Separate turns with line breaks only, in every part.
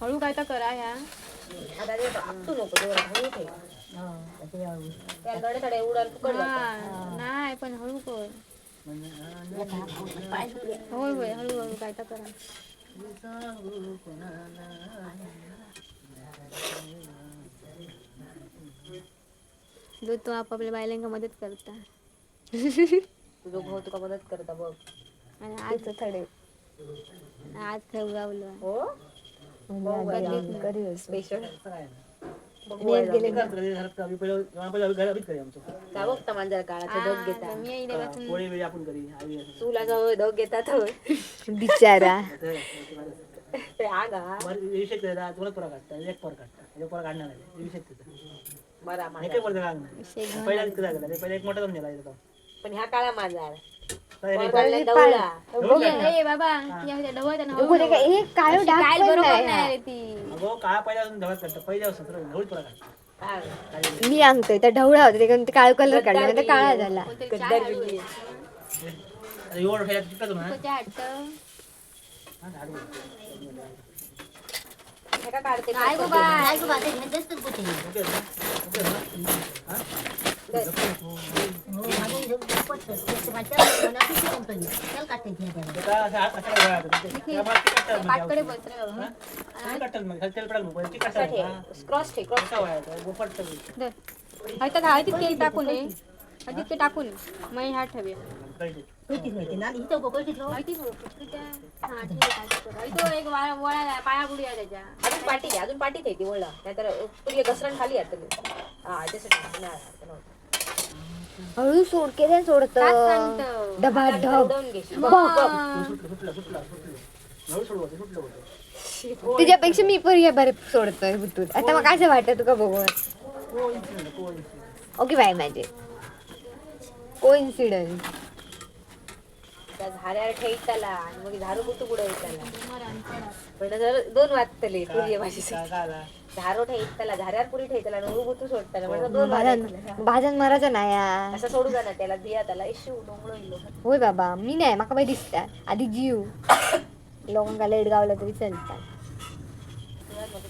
हळू काय तर करा ह्या.
आता ते आपटू नको जोरात, हळू ठेव. त्या गडे थोडे उडाल फुकट जातं.
हा नाही पण हळू कर. होय होय, हळू हळू काय तर करा. जो तो आपापल्या बायलांका मदत करता.
तुझं भाऊ तुका मदत करता बघ.
आणि आज
थडे
आज खय उगावलं.
हो.
कधी
स्पेशल.
गेले.
का बघता मांजर काळाचा धग घेता.
मी इल्यापासून
पोळी बिळी आपण करी आई असं.
चुला जवळ धग घेतात होय.
बिचारा.
ते आगा.
बरं, विषय त्याचा दोनच पोरा काढता, एक पोर काढता, एक पोर काढणार नाही विषय त्याचा.
बरा
एक
मांजर.
पोर लागणार पहिला इतकं लागला पहिला एक मोठा जमलेला इथं.
पण ह्या काळा मांजर
तर
काढल्या दौडा.
ए बाबा, ती आमच्या ढवळत आहे ना, हळू.
हे काळो डाग
काय
पण
बरोबर
नाही
नाही
हा.
रे ती.
अगो काळा पहिल्या अजून धवत काढता, पहिल्या असून धवळीत पोरा काढता.
काय?
मी आणतोय त्या ढवळा होता कारण ते काळो कलर काढला म्हणजे काळा झाला.
कोणतरी
गद्दार
चहा हळू
बिल्ली.
आहे.
आता एवढं ठेवा तितकंच ना.
कोणतं चहा हटतं?
हा, झाड बघ.
ह्या का काढते?
काय गो बाय?
ओके ना? ओके ना? हा? ते काय असं असं काय वळायचं? ते त्यामुळे ते काढतात मग
पाटकडे
ते
बस रे बाबा.
हा? ते काढतात मग. खाली तेल पडायला नको. ते
असा
काढतात. हा.
ठेव, क्रॉस ठेव, क्रॉस.
असं वळायचं. गोफट सगळी.
धर. हळद हळद तितके टाकू नये, हळद तितके टाकू नये, मग ह्या ठेवूया.
कळते.
हळदी हा ठीक आहे, काय करू. इथं एक वळा पाया बुडूया त्याच्या.
अजून पाटी घे, अजून पाटी ठेव ती वळला, नाहीतर पुरी घसरण खाली येतली. हा, त्यासाठी नाही नव्हतं.
हळू सोड केल्या सोडत.
काय सांगतं?
डबा ढब.
उडवून घेशील.
बघ.
सुटलं सुटलं सुटलं सुटलं हळू सोडवतो, सुटलं होतं.
तुझ्यापेक्षा मी पण हे बरे सोडतोय बुतून. आता मग कसं वाटत तुका बघून?
को इन्सिडेंट, को इन्सिडेंट.
ओके बाय. माझे कोइन्सिडन्स.
त्या झाऱ्यावर ठेवताला आणि मग झारू कुठं बुडवताला. पण जर दोन वाजतले पुरी माझी.
काय काय आला?
झारो ठेवताला, झाऱ्यावर पुरी ठेवताला आणि उभं सोडताला म्हणजे दोन
भाजन
वाजतले.
भाजन मरायचं नाही हा.
असं सोडू जा ना त्याला, बिया त्याला इशू डोंगळो इलो.
होय बाबा, मी नाही, माका बाई दिसता आधी जीव. लोकांका लेट गावला तरी चलतात.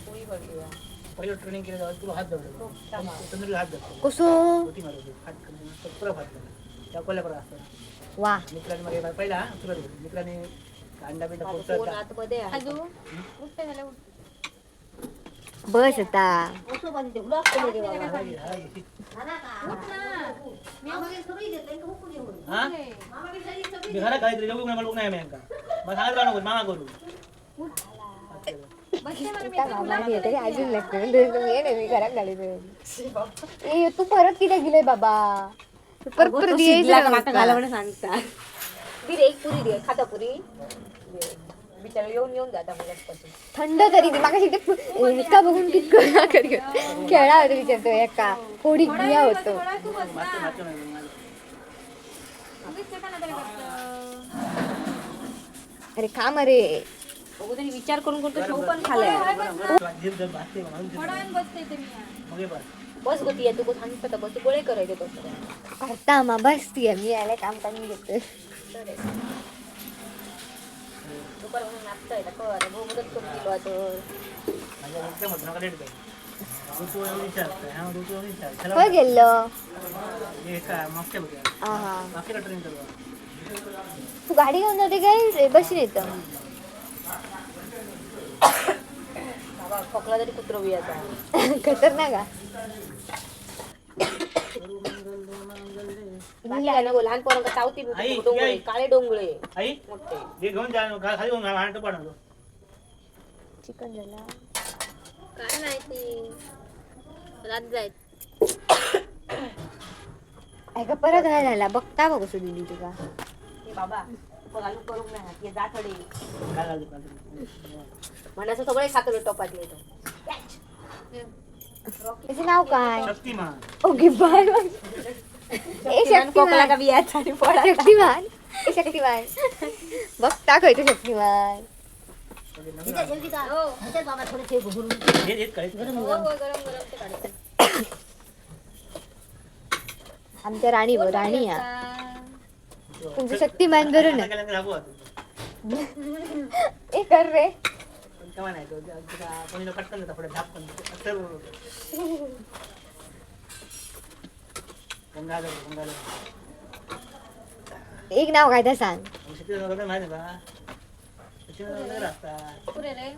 पुरी पडली.
पहिलं ट्रेनिंग केलं जावं, तुला हात जवळ तंदुरीला हात जातो.
कसो?
बोटी मारत होती. हात तर पुरा भात झाला त्या कोल्हापूर असताना.
वा.
मित्रांनी मग एक पहिला तुला बोलतो. मित्रांनी कांदा बिंदा
फोन
कोसळता.
आतमध्ये आहे.
अजून उठते झालं, उठ.
बस आता.
हा मी घरात खायचं जेवू नाही, मला नाही मी मग सांगत नको मामा करू.
बसते मला मी.
त्या मामाने हे तरी अजून लागते म्हणजे मी घरात घाली. ए तू परत किती गेले बाबा? तू परत परत यायचं
माका
नव्हता.
घाला म्हणून सांगता. दे रे एक पुरी दे, खाता पुरी दे. बिचारा येऊन येऊन जाता मुलांपासून.
थंड तरी ती मागाशी ते एका बघून कितकं खेळा होतो विचारतो एका फोडी बिया होतो.
थोडा तू बस ना.
मारतो नाही.
उगीच नका ना तरी करतं.
अरे खा मरे.
बघू त्यांनी विचार करून कोणतं शेव पण खाल्लाय.
जीभ जर भाजते म्हणून
थोडा वेळ बसते इथे मी.
मग हे बस.
बस गो ती, तू सांगता बस, गोळे करायचे तसं.
करता मा बस ती मी यायला काम करून घेतोय.
दुपार म्हणून नाचताय ना कर भाऊ, मदत करून दिलो आता.
माझ्या एकदम होतं नका लेट जाईल. ऋतू विचारतोय, हा ऋतू विचार.
खंय गेल्लो?
हे काय मागच्या बघा.
आहा.
मागच्या ट्रेनिंग करू.
तू गाडी घेऊन जाते काय बसून येतं?
बाबा खोकला तरी कुत्रं बी आता.
खतरनाक हा.
बाकी काय नको, लहान पोरांका चावती बी
आई,
डोंगळे
आई.
काळे डोंगळे
आई
मोठे.
हे घेऊन जा, खाली घेऊन हाणतो पाडतो.
चिकन झाला.
काय माहिती, रात जायत.
ऐका परत काय झाला बघता बघ कसं दिली तुका.
हे बाबा तुका घालून करूक नाही हे जा थोडे.
काय घालतो घालतो.
म्हणायचं सगळे खातले टोपातले तर.
त्याचं नाव काय?
शक्तिमान.
ओके बाय ए
खोकला का
शक्तिमान.
बियाचा आणि फळा.
शक्तिमान ए शक्तिमान बघता खंय तो शक्तिमान.
हे हेच काय?
हो हो, गरम गरम ते काढते.
आमच्या राणी बघ, राणी हा तुमचं शक्तिमान धरून
आता गेल्यानंतर दाखवू आता.
ए कर रे.
पण तेव्हा नाही तो तुका कोणी पटकन जाता पुढे झाप पण अक्षर बरोबर. गंगाधर गंगाधर.
एक नाव काय तर सांग.
शेती माहिती बा, शेती असता.
पुरे रे.